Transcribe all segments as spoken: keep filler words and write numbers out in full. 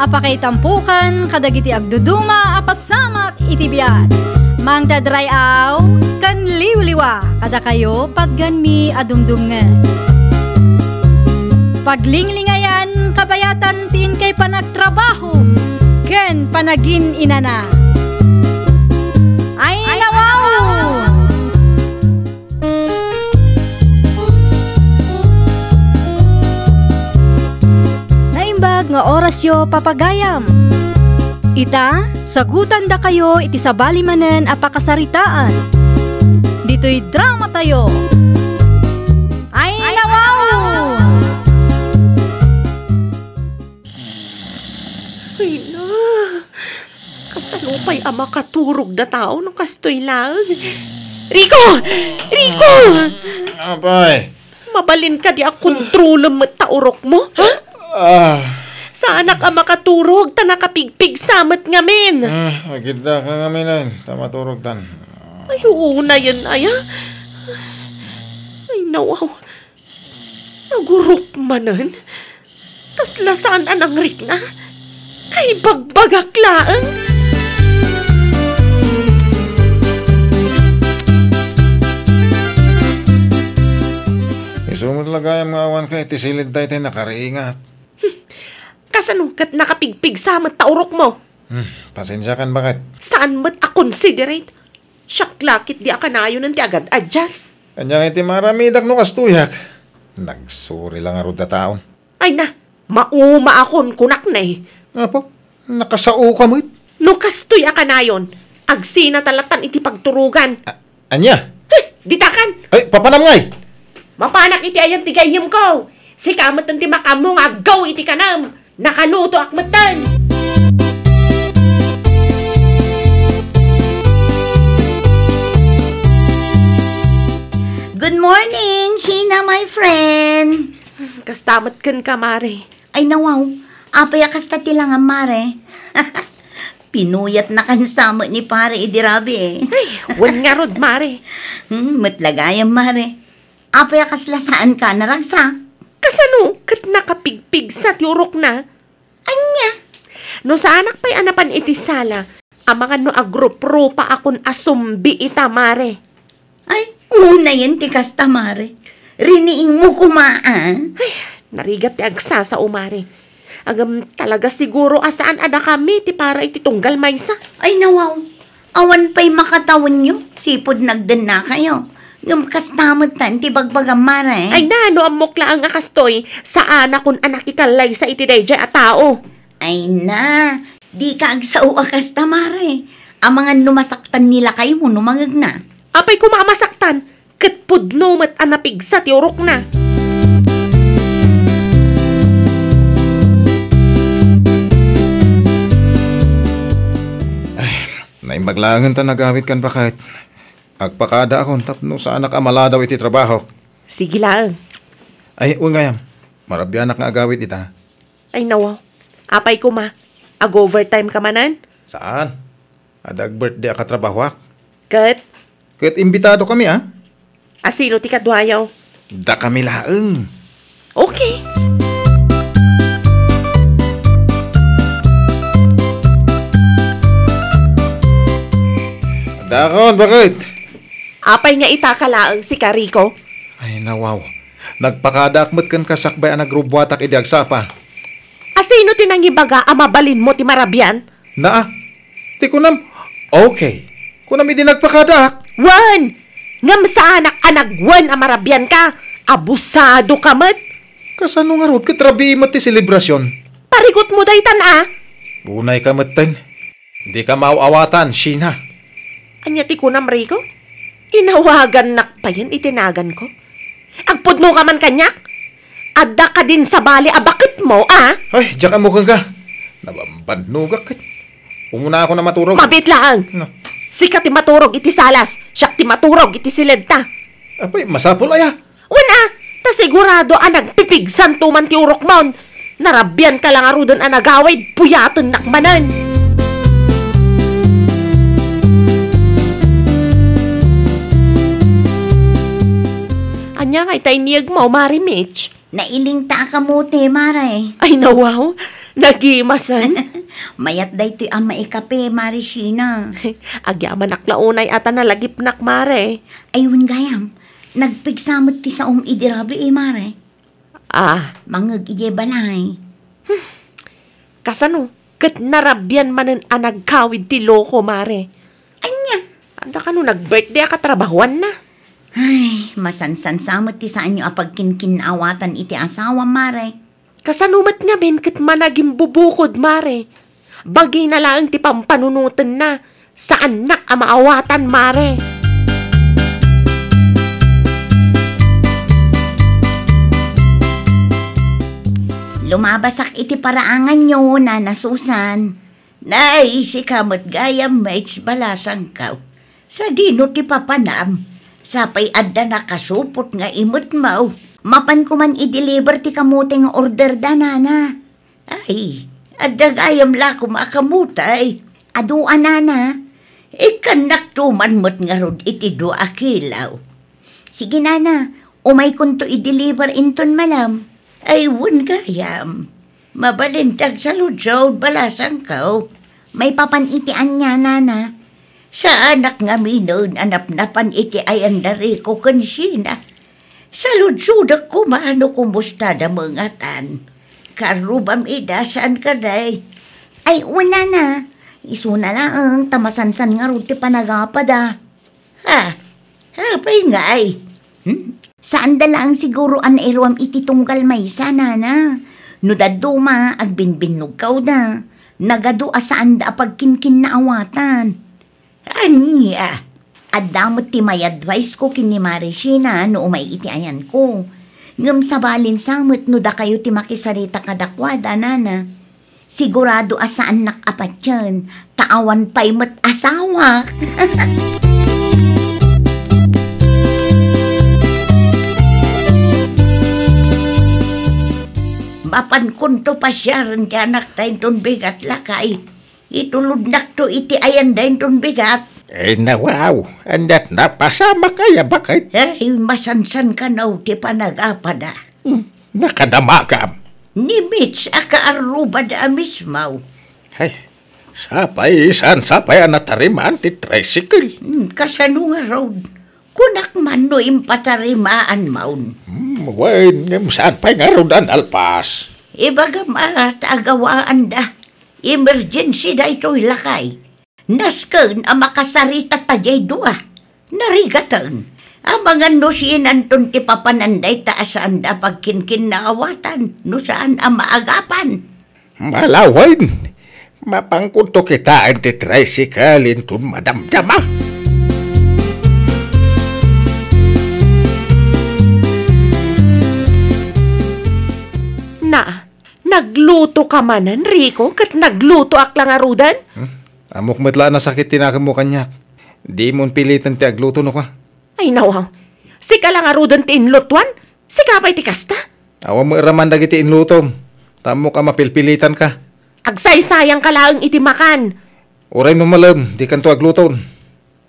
Pakaitampukan kadagiti agduduma a pasamak iti biag. Mangted ray-aw ken liwliwa kadakayo patganmi a dumdumngeg. Paglinglingayan kabayatan ti inkay panagtrabaho ken panagin-inana. Ay, nawaw! Naimbag nga orasyo, papagayam. Ita, sagutandakayo iti sabali manen a pakasaritaan. Ditoy dramatayo. Ay, nawaw! Ay na, kasano pay a makaturog da tao no kastoy laeng? Rico! Rico! Apay. Mabalin kadi a kontrolem met ta urokmo, ha? Ah. Saanak a makaturog ta nakapigpigsa met ngamin. Ah, agidda ka ngamin, ta maturogtan. Ay, unayen aya. Ay, nawaw. Nagurok manen? Kasla saan a nangrikna? Kaibagbagak laeng. Isu met la gayam nga awan ka iti siled daytoy nakariingat. Kasano ket nakapigpigsa met ta urokmo? Hmm, pasensiakan, baket. Saan met a considerate? Siak la ketdi a kanayonen ti agad-adjust. Ania ngay ti maaramidak no kastoyak? Nagsuri la ngarud a taon. Ay na, maumaakon, kunak ne. Apo, nakasaoka met. No kastoy a kanayon, agsinata lattan iti pagturogan. A-, ania? Heh, ditakan! Ay, papanam ngay! Mapanak iti ayan ti gayyemko. Sika metten ti makaammo nga aggaw iti kanam. Nakalutoak metten. Good morning, Sheena, my friend. Kasta met kenka, Mare. Ay, nawaw. Apay a kasta ti langam, Mare? Pinuyatnakan sa met ni Pare idi rabii, eh. Ay, wen ngarud, Mare. Hmm, met la gayam, Mare. Apay a kasla saanka a naragsak? Kasano ket nakapigpigsa ti urokna? Ania? No saanak pay a napan iti sala, amangan no agruprupaakon a sumbi ita, Mare. Ay, unayen ti kasta, Mare. Riniingmo koma, a? Ay, narigat ti agsasao, Mare. Ngem talaga siguro a saan a dakami ti para iti tunggal maysa. Ay, nawaw. Awan pay makatawenyo, sipud nagdennakayo. Ngem kasta metten ti bagbagam, Mare. Ay na, no ammok laeng a kastoy, saanakon a nakikallaysa iti daydiay a tao. Ay na, dika agsao a kasta, Mare. Amangan no masaktan ni lakaymo no mangegna. Apay koma a masaktan? Ket pudno met a napigsa ti urokna. Ay, naimbag laengen ta nagawid kan baket. Agpakadaakon tapno saanak a maladaw iti trabahok. Sige laeng. Ay, wen gayam. Marabianak nga agawid ita. Ay, nawaw. Apay koma? Ag-overtime ka manen? Saan? Adda ag-birthday a katrabahoak. Ket? Ket imbitado kami, a? A sino ti kaduayo? Dakami laeng. Okay. Dakon, baket? Apay nga ita ka laeng, sika, Rico? Ay, nawaw. Nagpakadaak met ken kasakbay a nagrubuatak idi agsapa. A sino ti nangibaga a mabalinmo ti marabian? Naa, ti kunam, okay. Kunam idi nagpakadaak. Wen! Ngem saanak a nagwen a marabianka. Abusadoka met. Kasano ngarud ket rabii met ti selebrasion? Parigutmo daytan a. Unayka metten. Dika maaw-awatan, Sheena. Ania ti kunam, Rico? Inawagannak payen iti naganko. Agpudnoka man kaniak? Adda kadin sabali a baketmo, a? Ay, diak ammo kenka. Nabambannogak ket. Umuna ako na maturog. Mabit laeng. No. Sika ti maturog iti salas, siak ti maturog iti siledta. Apay, masapul aya? Wen a, ta sigurado a nagpipigsanto man ti urokmon. Narabianka la ngaruden a nagawid, puyatennak manen. Ania ngay ta iniyegmo, Mare Mitch? Nailingta a kamote, Mare. Ay, nawaw. Nagimasen? Mayat daytoy a maikape, Mare Sheena. Agyamanak la unay a ta nalagipnak, Mare. Ay, wen gayam, nagpigsa met ti saom idi rabii, Mare. Ah. Mangngeg idiay balay. Kasano? Ket narabian manen a nagkawid ti loko, Mare. Ania? Adda kano nag-birthday a katrabahuanna? Ay, masansansa met ti saanyo a pagkinkinnaawatan iti asawam, Mare. Kasano met ngamin ket managimbubukod, Mare? Bagina laeng ti pampanunotenna. Saannak a maawatan, Mare. Lumabasak iti paraanganyo, Nana Susan. Nay, sika met gayam, Mates Balasangkaw. Sadino ti papanam? Sapay adda nakasupot nga imetmaw. Mapanko man i-deliver ti kamote nga orderda, Nana. Ay, adda gayam lakom a kamote. Adu a, Nana. Ikkannakto man met ngarud iti dua a kilo. Sige, Nana. Umaykonto i-deliver inton malem. Ay, wen gayam. Mabalin ti agsaludsod, Balasangkaw. Maipapan iti ania, Nana? Saanak ngaminen a napnapan iti ayan da Rico ken Sheena. Saludsodek koma no kumustada met ngatan. Kaarrubam ida, saan kadi? Ay, wen, Nana. Isuna laeng ta masansan ngarud ti panagapada. Ha? Apay ngay? Hmm? Saanda laeng siguro a nairuam iti tunggal maysa, Nana. No dadduma, agbinbinnogkawda. Nagadu a saanda a pagkinkinnaawatan. Ania? Adda met ti may-advice ko ken ni Mare Sheena no umay iti ayanko. Ngem sabalin sa met no dakayo ti makisarita kadakuada, Nana. Sigurado a saannak a patien, ta awan pay met asawak. Mapankonto pasiaren ti anakta inton bigat, lakay. Itulodnakto iti ayanda inton bigat. Ay, nawaw, aniat napasamak aya baket? Ay, masansan kano ti panagapada. Hmm, nakadamagam. Ni Mitch a kaarrubada a mismo. Ay, sapay, saan sapay a natarimaan ti tricycle? Hmm, kasano ngarud? Kunak man no impatarimaanmon. Hmm, wen, ngem saan pay ngarud a nalpas? Ibagam a, ta agawaanda. Emergency daytoy, lakay. Nasken a makasarita ta diay dua. Narigaten. Amangan no siinanton ti papanan dayta a saanda a pagkinkinnaawatan no saan a maagapan. Malawen, mapankonto kitaen ti tricycle inton madamdama. Na, nagluto ka manen, Rico, ket naglutoak la ngaruden? Hmm? Ammok met la a nasakit ti nakemmo kaniak. Dimon piliten ti agluto, no ka? Ay, nawaw. Sika la ngaruden ti inlutoan? Sika pay ti kasta? Awan met raman dagiti inlutom. Ta ammok a mapilpilitan ka. Agsaysayang ka laeng iti makan. Uray no malem, dikanto agluton.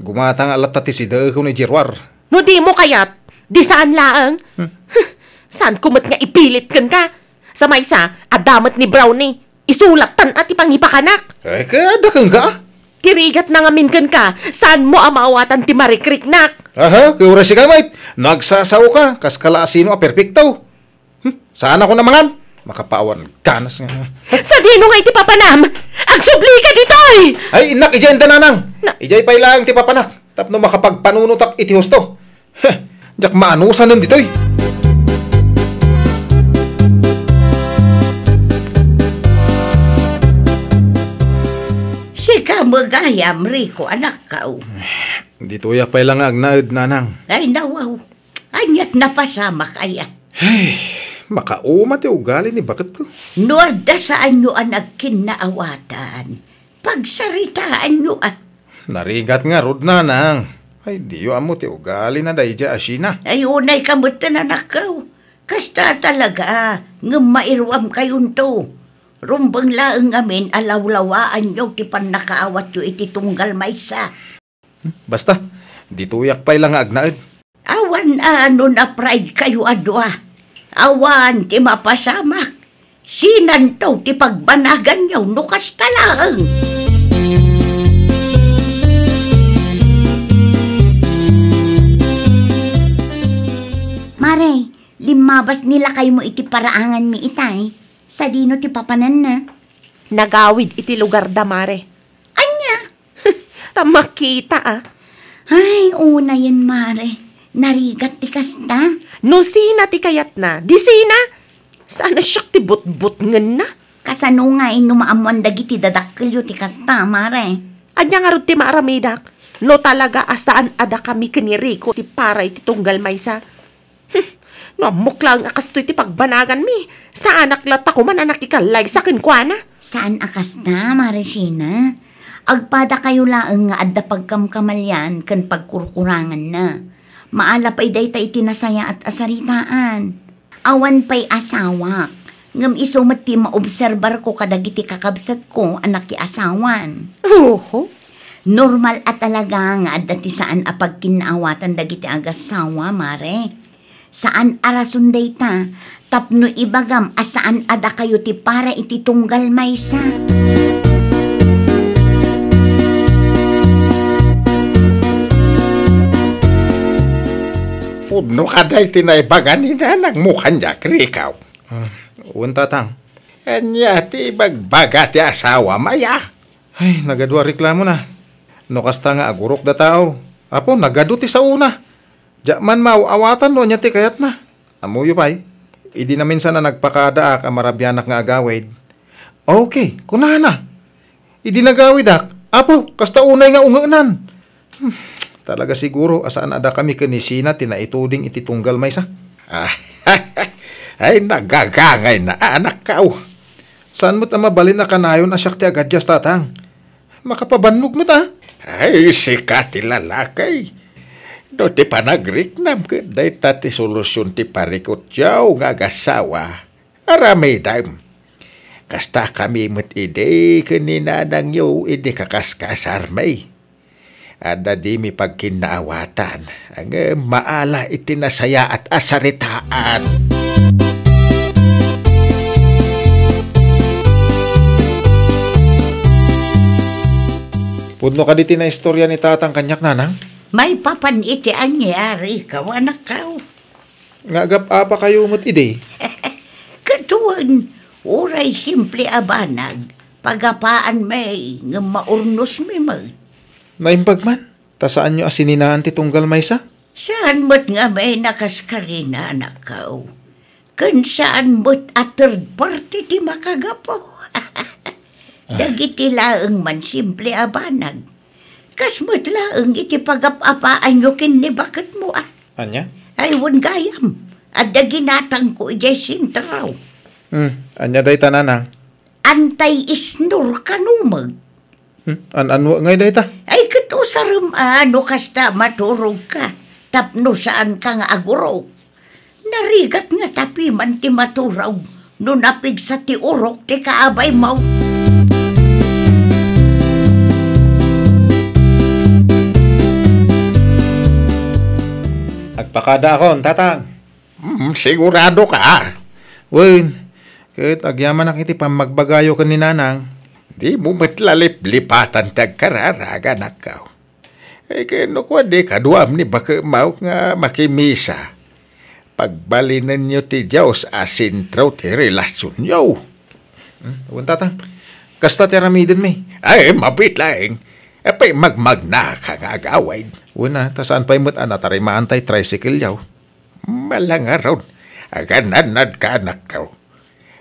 Gumata nga latta ti sidaekon idiay ruar. No dimo kayat, di saan laeng. Hmm. Huh, saanko met nga ipilit kenka. Sa maysa, adda met ni Brownie. Isulattan a ti pangipakanak. Ay, kaya da kenka? Ti rigatna ngamin kenka, saanmo a maawatan ti marikriknak. Aha, kay uray sika met, no agsasao ka, kas kala a sino a perpekto. Hmm, saan ako namangan? Makapawan ganas nga. Sadino nga iti papanam? Agsubli ka ditoy! Ay, innak, idiay inda nanang. Na- Idiay pay laeng ti papanak, tapno makapagpanunotak iti husto. Heh, diak maanusanen ditoy. Sika met gayam, Rico, anakko. Ditoyak pay la nga agnaed, nanang. Ay, nawaw. Aniat napasamak aya? Ay, makauma ti ugali ni baketko. No adda saanyo a nagkinnaawatan, pagsaritaanyo a. Narigat ngarud, nanang. Ay, diyo ammo ti ugali na daydiay a Sheena. Ay, unay ka met, anakko. Kasta talaga, ngem mairuam kayonto. Rumbeng laeng ngamin a lawlawaanyo ti pannakaawatyo iti tunggal maysa. Hmm, basta, ditoyak pay la nga agnaed. Awan a no na-pride kayo a dua. Awan ti mapasamak. Sinanto ti pagbanaganyo no kasta laeng? Mare, limmabas ni lakaymo iti paraanganmi itay. Sadino ti papananna? Nagawid iti lugarda, mare. Ania? Ta makita, a. Ay, unayen, mare. Narigat ti kasta. No sina ti kayatna, di sina? Saan a siak ti butbutngenna? Kasano ngay no maammoan dagiti dadakkelyo ti kasta, mare? Ania ngarud ti maaramidak? No talaga a saan a dakami ken ni Rico ti para iti tunggal maysa. Hmm, no ammok laeng a kastoy ti pagbanaganmi, saanak latta koman a nakikallaysa kenkuana. Saan a kasta, Mare Sheena. Agpadakayo laeng nga adda pagkamkamalian ken pagkurkuranganna. Maala pay dayta iti nasayaat a saritaan. Awan pay asawak, ngem isu met ti maobserbarko kadagiti kakabsatko a nakiasawan. Oho. Normal a talaga nga adda ti saan a pagkinnaawatan dagiti agassawa, Mare. Saan a rason dayta tapno ibagam a saan a dakayo ti para iti tunggal maysa. Pudno kadi ti naibaga ni nanangmo kaniak, Rico? Ah, wen, tatang. Ania ti ibagbaga ti asawam aya? Ay, nagadu a reklamona. No kasta nga agurok da tao. Apo, nagadu ti saona. Diak man maaw-awatan no ania ti kayatna. Ammoyo pay, idi naminsan a nagpakadaak a marabianak nga agawid. Okay, kunana. Idi nagawidak, apo, kasta unay nga ungeknan. Hmm, talaga siguro a saan a dakami ken ni Sheena ti naituding iti tunggal maysa. Ah, ay, nagagangay na, anakko. Saan met a mabalin a kanayon a siak ti agadias, tatang? Makapabannog met, a. Ay, sika ti lalaki. No ti panagriknam ket dayta ti solusion ti parikutyo nga agassawa, aramidem. Kasta kami met idi ken ni nanangyo idi kakaskasarmi. Adda dimi pagkinnaawatan, ngem maala iti nasayaat a saritaan. Pudno kadi ti naistorya ni tatang kaniak, nanang? Maipapan iti ania, Rico, anakko? Nga agap-apakayo met idi? Ket wen, uray simple a banag, pagapaanmi, ngem maurnosmi met. Naimbag man, ta saanyo a sininaan ti tunggal maysa? Saan met ngamin a kas karina, anakko. Ken saan met a third party ti makagapu. Ah. Dagiti laeng man simple a banag. Kas met laeng iti pagap-apaanyo ken ni baketmo, a. Ania? Ay, wen gayam. Adda ginatangko idiay sentro. Hmm, ania dayta, nanang? Anti-snore kano met. Hmm, an-anno ngay dayta? Ay, ket usarem a no kasta maturogka, tapno saanka nga agurok. Narigat nga tapiman ti maturog no napigsa ti urok ti kaabaymo. Agpakadaakon, tatang. Hmm, siguradoka? Wen, ket agyamanak iti pammagbagayo ken ni nanang. Dimo met la liplipatan ti agkararag, anakko. Eh, ken no kuan di kaduam ni baketmo nga makimisa, pagbalinenyo ti Dios a sentro ti relasionyo. Hmm, wen, tatang. Kasta ti aramidenmi. Ay, mabiit laeng. Apay, magmagnaka nga agawid. Wen a, ta saan pay met a natarimaan tay tricycle-yo. Malangaron, aganannadka, anakko.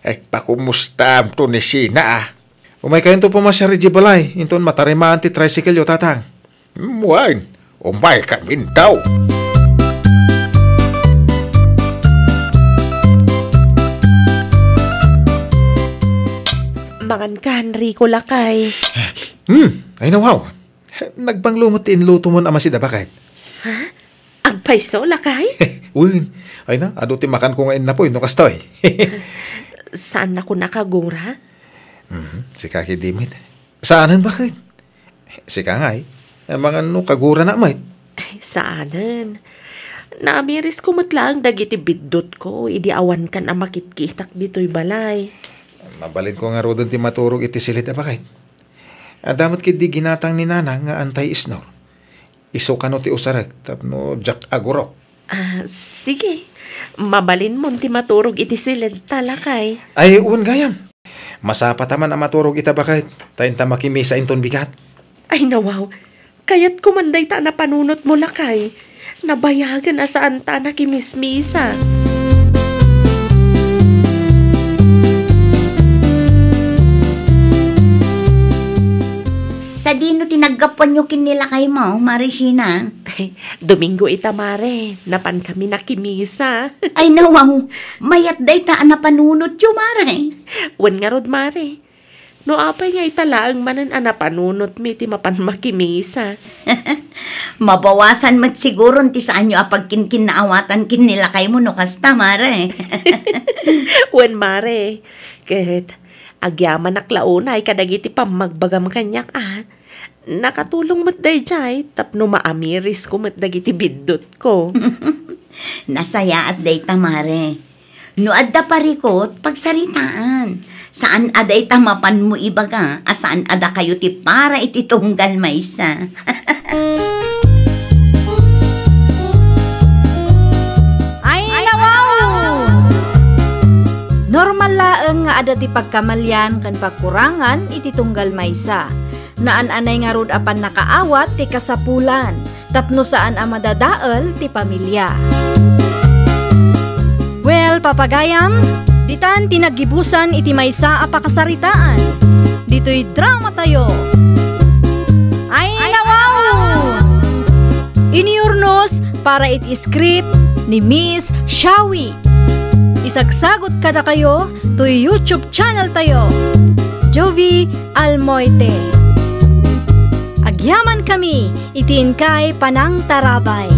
Ay, pakumustamto ni Sheena, a. Umaykayonto pumasiar idiay balay, inton matarimaan ti tricycle-yo, tatang. Wen, umaykaminto. Mangankan, Rico, lakay. Hmm, ay, nawaw. Nagbanglo met ti inlutomon a masid a baket. Ha? Agpayso, lakay? Wen. Ay na, adu ti makanko nga innapoy no kastoy. Saannakon a kagura? Mhm, sika ketdi met. Saanen, baket? Sika ngay, amangan no kagurana met. Ay, saanen. Naamirisko met laeng dagiti biddutko idi awankan a makitkitak ditoy balay. Mabalinko ngaruden ti maturog iti siled a baket. Adda met ketdi ginatang ni Nana nga anti-snore. Isu kano ti usarek tapno diak agurok. Ah, sige. Mabalinmon ti maturog iti siled ta, lakay. Ay, wen gayam. Masapata man a maturog ita baket, ta inta makimisa inton bigat. Ay, nawaw. Kayatko man dayta a napanunotmo, lakay. Nabayagen a saanta a nakimismisa. Sadino ti naggapuanyo ken ni lakaymo, Mare Sheena? Domingo ita, Mare. Napankami nakimisa. Ay, nawaw. Mayat dayta a napanunotyo, Mare. Wen ngarud, Mare. No apay nga ita laeng manen a napanunotmi ti mapan makimisa? Mabawasan met siguron ti saanyo a pagkinkinnaawatan ken ni lakaymo no kasta, Mare. Wen, Mare. Ket agyamanak la unay kadagiti pammagbagam kaniak, a. Nakatulong met daydiay tapno maamirisko met dagiti biddutko. Nasayaat dayta, Mare. No adda parikut, pagsaritaan. Saan a dayta mapanmo ibaga a saan a dakayo ti para iti tunggal maysa. Ay, nawaw! Normal laeng nga adda ti pagkamalian ken pagkurangan iti tunggal maysa. Naan-anay ngarud a pannakaawat ti kasapulan tapno saan a madadael ti pamilia. Well, papagayam, ditan ti naggibusan iti maysa a pakasaritaan. Ditoy drama tayo. Ay, nawaw! Iniurnos para iti script ni Miss Shawi. Isagsagot kadakayo toy YouTube channel tayo, Jovie Almoite. Agyaman kami iti inkay panangtarabay.